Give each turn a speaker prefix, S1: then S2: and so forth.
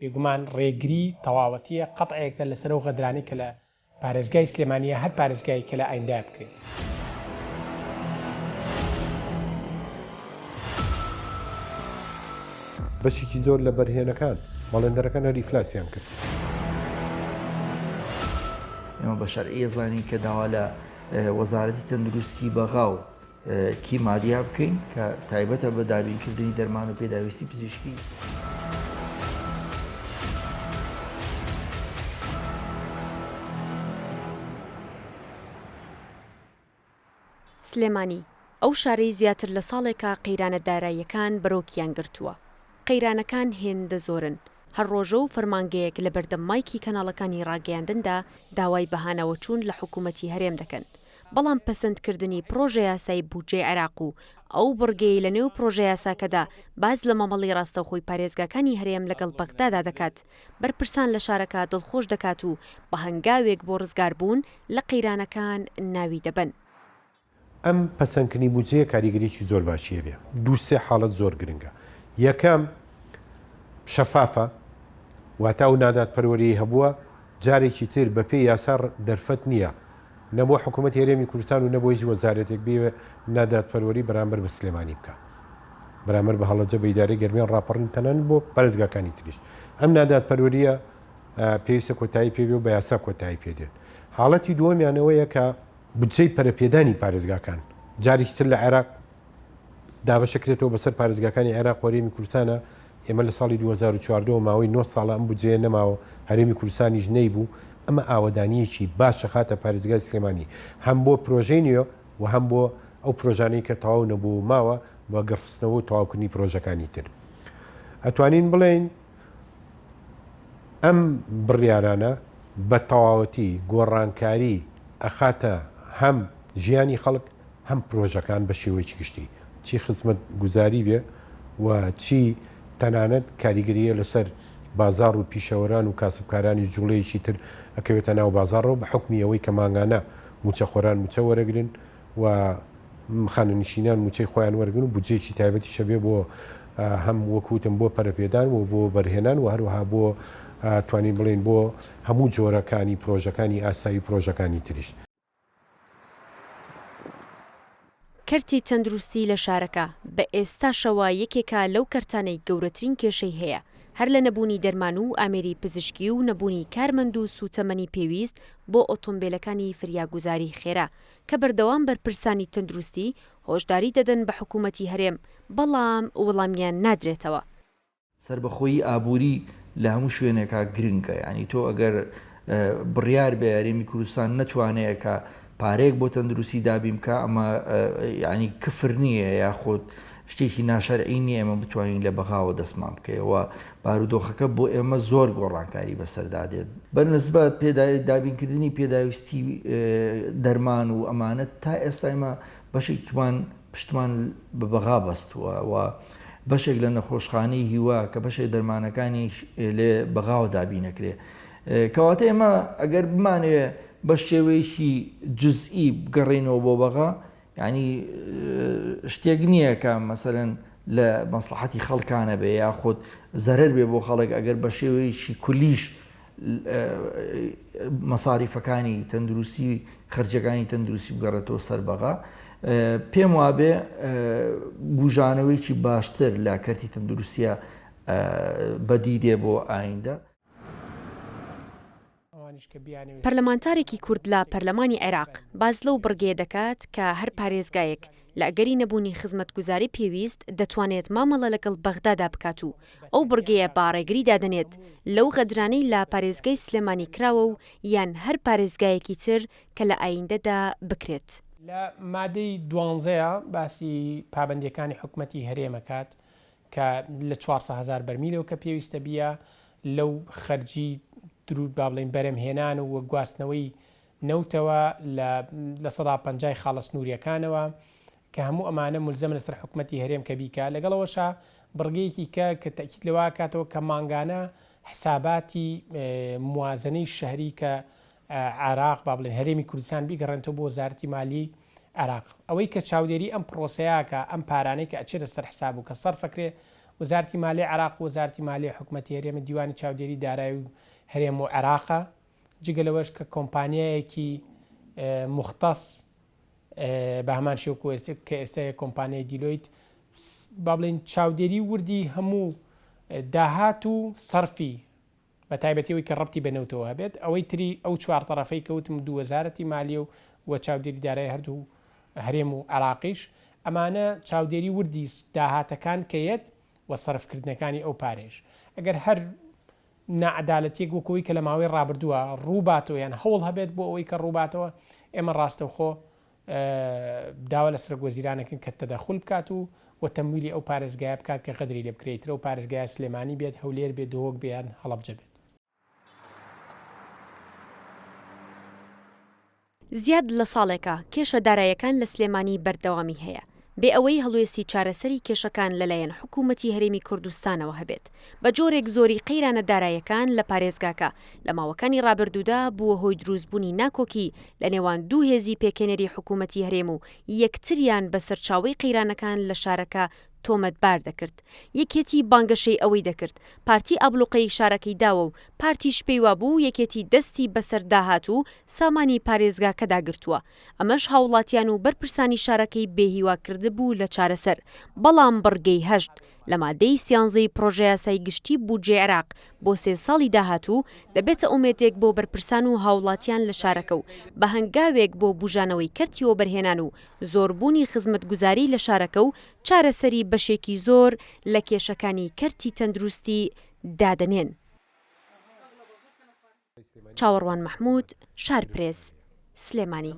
S1: بێگومان ڕێگری تەواوەتیە قەتعێکە لەسەر ئەو غەدرانەی کە لە پارێزگای سلێمانی یا هەر پارێزگایەک کە لە ئایندایە بکرێت.
S2: بەشێکی زۆر لە بەرهێنەکان بەڵێندەرەکان هەر ئیفلاسیان کرد.
S3: ئێمە بە شەرعی ئەزانین کە داوا لە وەزارەتی تەندروستی بەغا و کیمادیا بکەین کە تایبەتە بە دابینکردنی دەرمان و پێداویستی پزیشکی.
S4: سلێمانی، ئەو شارەی زیاتر لە ساڵێکە قەیرانە داراییەکان بەرۆکیان گرتووە. قەیرانەکان هێندە زۆرن، هەر ڕۆژە و فەرمانگەیەک لەبەردەم مایکی کەناڵەکانی ڕاگەیاندندا داوای بەهانەوەچوون لە حکوومەتی هەرێم دەکەن، بەڵام پەسەندکردنی پڕۆژەیاسای بودجەی عێراق و ئەو بڕگەی لەنێو پڕۆژەیاساکەدا باس لە مامەڵەی ڕاستەوخۆی پارێزگاکانی هەرێم لەگەڵ بەغدادا دەکات، بەرپرسان لە شارەکە دڵخۆش دەکات و بە هەنگاوێک بۆ ڕزگاربوون لە قەیرانەکان ناوی دەبەن.
S2: ئەم پەسەندکردنی بودجەیە کاریگەریی زۆر باشی هەبێ. دوو سێ حاڵەت زۆر گرنگە. یەکەم، شەفافە، واتە ئەو نادادپەروەریی هەبووە، جارێکی تر بەپێی یاسا دەرفەت نییە نە بۆ حکوومەتی هەرێمی کوردستان و نە بۆ هیچ وەزارەتێک بیەوێ نادادپەروەری بەرامبەر بە سلێمانی بکا، بەرامبەر بە هەڵەبجە، بە ئیدارەی گەرمیان، ڕاپەڕین، تەنانەت بۆ پارێزگاکانی تریش. ئەم نادادپەروەرییە پێویستە کۆتایی پێ بێ و بە یاسا کۆتایی پێ دێت. حاڵەتی دووەمیان ئەوەیە کە بودجەی پەرەپێدانی پارێزگاکان جارێکی تر لە عێراق دابەشەکرێتەوە بەسەر پارێزگاکانی عێراق و هەرێمی کوردستانە، ئێمە لە ساڵی 2014 ەوە ماوەی نۆ ساڵە ئەم بودجەیە نەماوە، هەرێمی کوردستانیش نەیبوو، ئەمە ئاوەدانییەکی باش ئەخاتە پارێزگای سلێمانی هەم بۆ پرۆژەی نوێ و هەم بۆ ئەو پرۆژانەی کە تەواو نەبوو و ماوە بە گڕخستنەوە و تەواوکردنی پرۆژەکانی تر. ئەتوانین بڵێین ئەم بڕیارانە بە تەواوەتی گۆڕانکاری ئەخاتە هەم ژیانی خەڵک هەم پرۆژەکان بە شێوەیەکی گشتی چی خزمەتگوزاری بێ و چی تەنانەت کاریگەرییە لەسەر بازاڕ و پیشەوەران و کاسبکارانیش جوڵەیەکی تر ئەکەوێتە ناو بازاڕەوە بە حوکمی ئەوەی کە مانگانە مووچەخۆران مووچە وەرەگرن و خانەنشینان مووچەی خۆیان وەرگن و بودجەیەکی تایبەتیش هەبێ بۆ هەم وەک وتم بۆ پەرەپێدان و بۆ وەبەرهێنان و هەروەها بۆ توانین بڵێین بۆ هەموو جۆرەکانی پرۆژەکانی ئاسایی و پرۆژەکانی تریش.
S4: کەرتی تەندروستی لە شارەکە بە ئێستاشەوە یەکێکە لەو کەرتانەی گەورەترین کێشەی هەیە، هەر لە نەبوونی دەرمان و ئامێری پزیشکی و نەبوونی کارمەند و سووتەمەنی پێویست بۆ ئۆتۆمبێلەکانی فریاگوزاری خێرا کە بەردەوام بەرپرسانی تەندروستی هۆشداری دەدەن بە حکوومەتی هەرێم، بەڵام وڵامیان نادرێتەوە.
S3: سەربەخۆیی ئابووری لە هەموو شوێنێکا گرنگە یانی تۆ ئەگەر بڕیار بێ هەرێمی کوردستان نەتوانێ کە پارەیەک بۆ تەندروستی دابین بکا ئەمە یانی کفر نییە یاخود شتێکی ناشەرعی نییە ئێمە بتوانین لە بەغاوە دەستمان بکەیەوە بارودۆخەکە بۆ ئێمە زۆر گۆڕانکاری بەسەردا دێت بەنسبەت دابینکردنی پێداویستی دەرمان و ئەمانە تا ئێستا ئێمە بەشێکمان پشتمان بە بەغا بەستووە و بەشێک لە نەخۆشخانەی هیوا کە بەشێک دەرمانەکانی لێ بەغاوە دابینەکرێ کەواتە ئێمە ئەگەر بمانەوێ بە شێوەیەکی جزئی بگەڕێینەوە بۆ بەغا یعنی شتێک نییە کە مەسەلەن لە مەسڵەحەتی خەڵکانە بێ یاخود زەرەر بێ بۆ خەڵک ئەگەر بە شێوەیەکی کولیش مەساریفەکانی تەندروستی خەرجەکانی تەندروستی بگەڕێتەوە سەر بەغا پێم وابێ بوژانەوەیکی باشتر لە کەرتی تەندروستیە بەدی دێ بۆ ئایندە.
S4: پەرلەمانتارێکی کورد لە پەرلەمانی عێراق باس لەو بڕگەیە دەکات کە هەر پارێزگایەک لە ئەگەری نەبوونی خزمەتگوزاری پێویست دەتوانێت مامەڵە لەگەڵ بەغدادا بکات و ئەو بڕگەیە بە ڕێگری دادەنێت لەو غەدرانەی لە پارێزگای سلێمانی کراوە و یان هەر پارێزگایەکی تر کە لە ئایندەدا بکرێت.
S1: لە مادەی دوانزەیا باسی پابەندیەکانی حکومەتی هەرێم ئەکات کە لە 400 هەزار بەرمیلەوە کە پێویستە بیە لەو خەرجی درو با بڵێین بەرەمهێنان و گواستنەوەی نەوتەوە لە 50% خاڵە سنووریەکانەوە کە هەموو ئەمانە ملزەمە لەسەر حکومەتی هەرێم کە بیکا لەگەڵ ئەوەشا بڕگەیەکی کە کە تەئکید لەوە ئەکاتەوە کە مانگانە حساباتی موازنەی شەهری کە عێراق با بڵێن هەرێمی کوردستان بیگەڕێنێتەوە بۆ وەزارەتی مالی عێراق ئەوەی کە چاودێری ئەم پرۆسەیە ئەکا ئەم پارانەی کە ئەچێتە سەر حساب و کە سەرف ئەکرێ. وەزارەتی مالیەی عێراق و وەزارەتی مالیەی حکومەتی هەرێمە، دیوانی چاودێری دارایی و هەرێم و عێراقە، جگە لەوەش کە کۆمپانیایەکی موختەس بە هەمان شێوە کە ئێستا هەیە کۆمپانیای دیلۆیت با بڵێین چاودێری وردی هەموو داهات و سەرفی بە تایبەتی ئەوەی کە ڕەبتی بە نەوتەوە هەبێت، ئەوەی تری ئەو چوار تەڕەفەی کە وتم دوو وەزارەتی مالیە و و چاودێری دارایی هەردوو هەرێم و عێراقیش، ئەمانە چاودێری وردی داهاتەکان کە یەت و سەرفکردنەکانی ئەو پارەیەش. ئەگەر هەر ناعەدالەتیەک وەکو ئەوەی کە لە ماوەی ڕابردووە ڕووباتەوە یان هەوڵ هەبێت بۆ ئەوەی کە ڕووباتەوە، ئێمە ڕاستەوخۆ داوا لە سەرۆک وەزیران ئەکەین کە تەدەخول بکات و و تەمویلی ئەو پارێزگایە بکات کە غەدری لێ بکرێ ئیتر ئەو پارێزگایە سلێمانی بێت هەولێر بێت دهۆک بێ یان هەڵەبجە بێت.
S4: زیاد لە ساڵێکە کێشە دارایەکان لە سلێمانی بەردەوامی هەیە، بێ ئەوەی هەڵوێستی چارەسەری کێشەکان لەلایەن حکوومەتی هەرێمی کوردستانەوە هەبێت، بە جۆرێک زۆری قەیرانە دارایەکان لە پارێزگاکە لە ماوەکانی ڕابردوودا بووە هۆی دروستبوونی ناکۆکی لە نێوان دوو هێزی پێکهێنەری حکوومەتی هەرێم و یەکتریان بە سەرچاوەی قەیرانەکان لە شارەکە تۆمەتبار دەکرد. یەکێتی بانگەشەی ئەوەی دەکرد پارتی ئابڵوقەی شارەکەی داوە و پارتیش پێیوابوو یەکێتی دەستی بەسەر داهات و سامانی پارێزگاکەدا گرتووە. ئەمەش هاوڵاتیان و بەرپرسانی شارەکەی بێهیوا کردبوو لە چارەسەر، بەڵام بڕگەی هەشت لە مادەی سیانزەی پڕۆژەیاسای گشتی بودجەی عێراق بۆ سێ ساڵی داهاتوو دەبێتە ئومێدێک بۆ بەرپرسان و هاوڵاتیان لە شارەکە و بە هەنگاوێک بۆ بوژانەوەی کەرتی وەبەرهێنان و زۆربوونی خزمەتگوزاری لە شارەکە و چارەسەری بەشێکی زۆر لە کێشەکانی کەرتی تەندروستی دادەنێن. چاوەڕوان مەحمود، شارپرێس، سلێمانی.